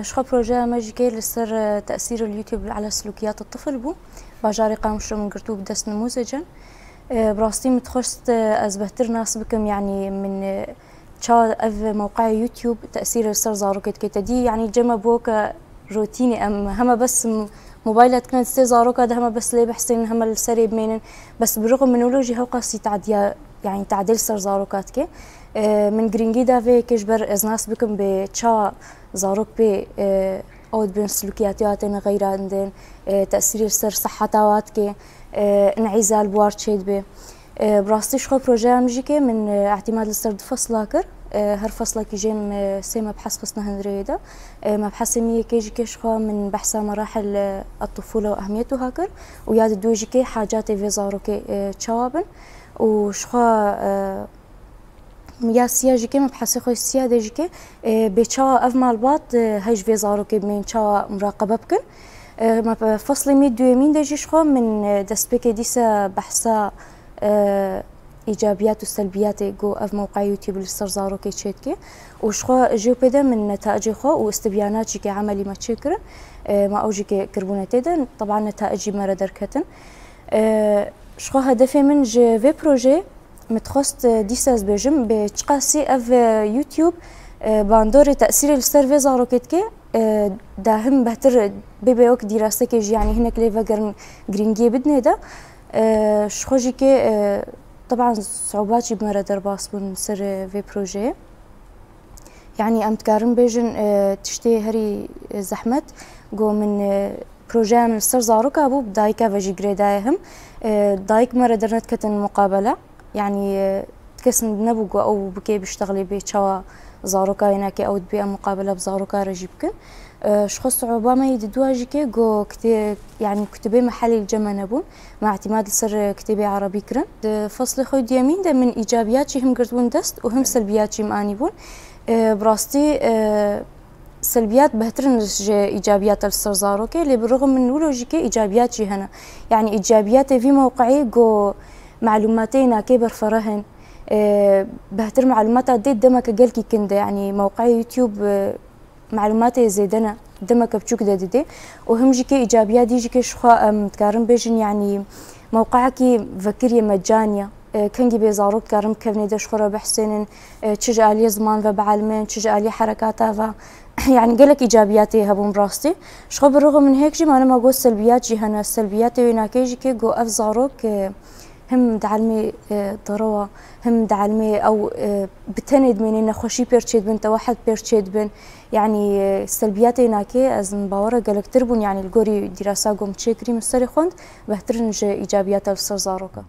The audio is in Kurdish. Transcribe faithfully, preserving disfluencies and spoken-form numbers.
Ji xwe projeya me jî kê li ser, e, tesîr li YouTube ala silûkiyat tifil bû. Bajarê Qamişlo min girtibû bi dest nimûzecen. E, bi rastî min dixwest, e, ez behtir nas bikim, yanî min, e, ça ev mewqeya YouTube tesîr li ser zarokê dike. Te dî, yanî cem e boke rotînê, em heme bes m-, mobayla dikine destê zaroka de, heme bes lê behsênin, heme li serê bimênin. Bes bi rixim min wilo jî hewqasî tadiya, yanî tadê li ser zaroka dike. E, min girîngî da vê yekê ji ber ez nas bikim bê ça zarok pê, e, ew dibên silûkiyatiya têne xeyrandin, e, tesîrê li ser seheta wa dike, e, înîzal bi war çêdibe. E, bi rastî ji xwe projeya min jî ke min, e, îtîmad li ser du fesla kir. E, her feslekî jê min, e, sê mebhes xistine hundirê wê de. E, mebhesê min yekê jî ke ji xwe min behsa merahil, e, et-tufûle û ehmiyetuha kir û ya di dû jî ke hacatê vê zarokê, e, çawa bin û ji xwe, e, ya siya jî ke mebhesê xwe siya de jî ke, e, bê çawa ev malbat, e, hej vê zarokê bimên çawa muraqebe bikin. E, me, feslê min duyemîn de jî ji xwe min, e, destpêkê dîsa behsa, e, îcabiyat û selbiyatê ku ev mewqeya YouTube li ser zarokê çêdike û ji xwe jê pê de min netaicê xwe û istibyanat jî ke emelî me çêkirin, e, me ew jî ke kirbûne tê de, teban netaicî me re derketin. E, ji xwe hedefê min ji vê projeyê Min dixwest, e, dîsa ez bêjim, bê çiqasî ev, e, YouTube, e, bandorê tesîrê li ser vê zarokê dike, e, dahim behtir bê, bê wek dîrasekê jî, yanî hinek lê vegerin girîngiyê bidinê de. E, ji xwe jî kê, e, teban siûbat jî bi me re derbas bûn li ser, e, vê projeyê. Yanî em dikarin bêjin, e, tiştê herî, e, zehmet, ku min, e, projeya min li ser zaroka bû, bi dayika ve jî girêdaye him. E, dayik me re dernediketin muqabele. Yanî, e, kes nebû ku ew bikê biştexlê bê çawa zaroka, yena ke ew dibê em muqabele bi zaroka re jî bikin. E, ji xwe siûba me yê didua jî ke ku kitê-, yanî kutubê me helê li cem me nebûn. Me îtîmad li ser, e, kitêbê erebî kirin. Di feslê xwe duyemîn de min îcabiyat jî him girtibûn dest û him selbiyat jî min anîbûn. E, bi rastî, e, selbiyat behtir in ji îcabiyata li ser zarokê, lê bi rixim min wilo jî ke îcabiyat jî hene. Yanî îcabiyatê vî mewqeyê ku malûmatê nakê berfereh in, e, behtir malûmata dê demeke gelkî kin de, yanî mewqeyê YouTube, e, malûmatê zêde ne, demeke biçûk de didê. Û him jî ke îcabiyat dî jî ke ji xwe em dikarin bêjin, yanî mewqeyekî vekirî ye, mecanî ye. E, kengî bê zarok dikarin bikevnê de ji xwe re bihsênin, e, çi ji aliyê ziman ve bielmin, çi ji aliyê herekata ve. Yanî gelek îcabiyatê hebûn bi rastî. Ji xwe bi rixim min hêk jî mane me got selbiyat jî hene. Selbiyatê wê nakê jî ke got ev zarok, e, him dielmê, e, derewa, him dielmê ew, e, bi tenê dimênê, nexweşî pêr çêdibin, tewehed pêr çêdibin. Yanî, e, selbiyatê nakê ez min bawer e gelektir bûn, yanî li gorî dîrasa ku min çêkirî min serê xwend, behtir in ji îcabiyata li ser zaroka.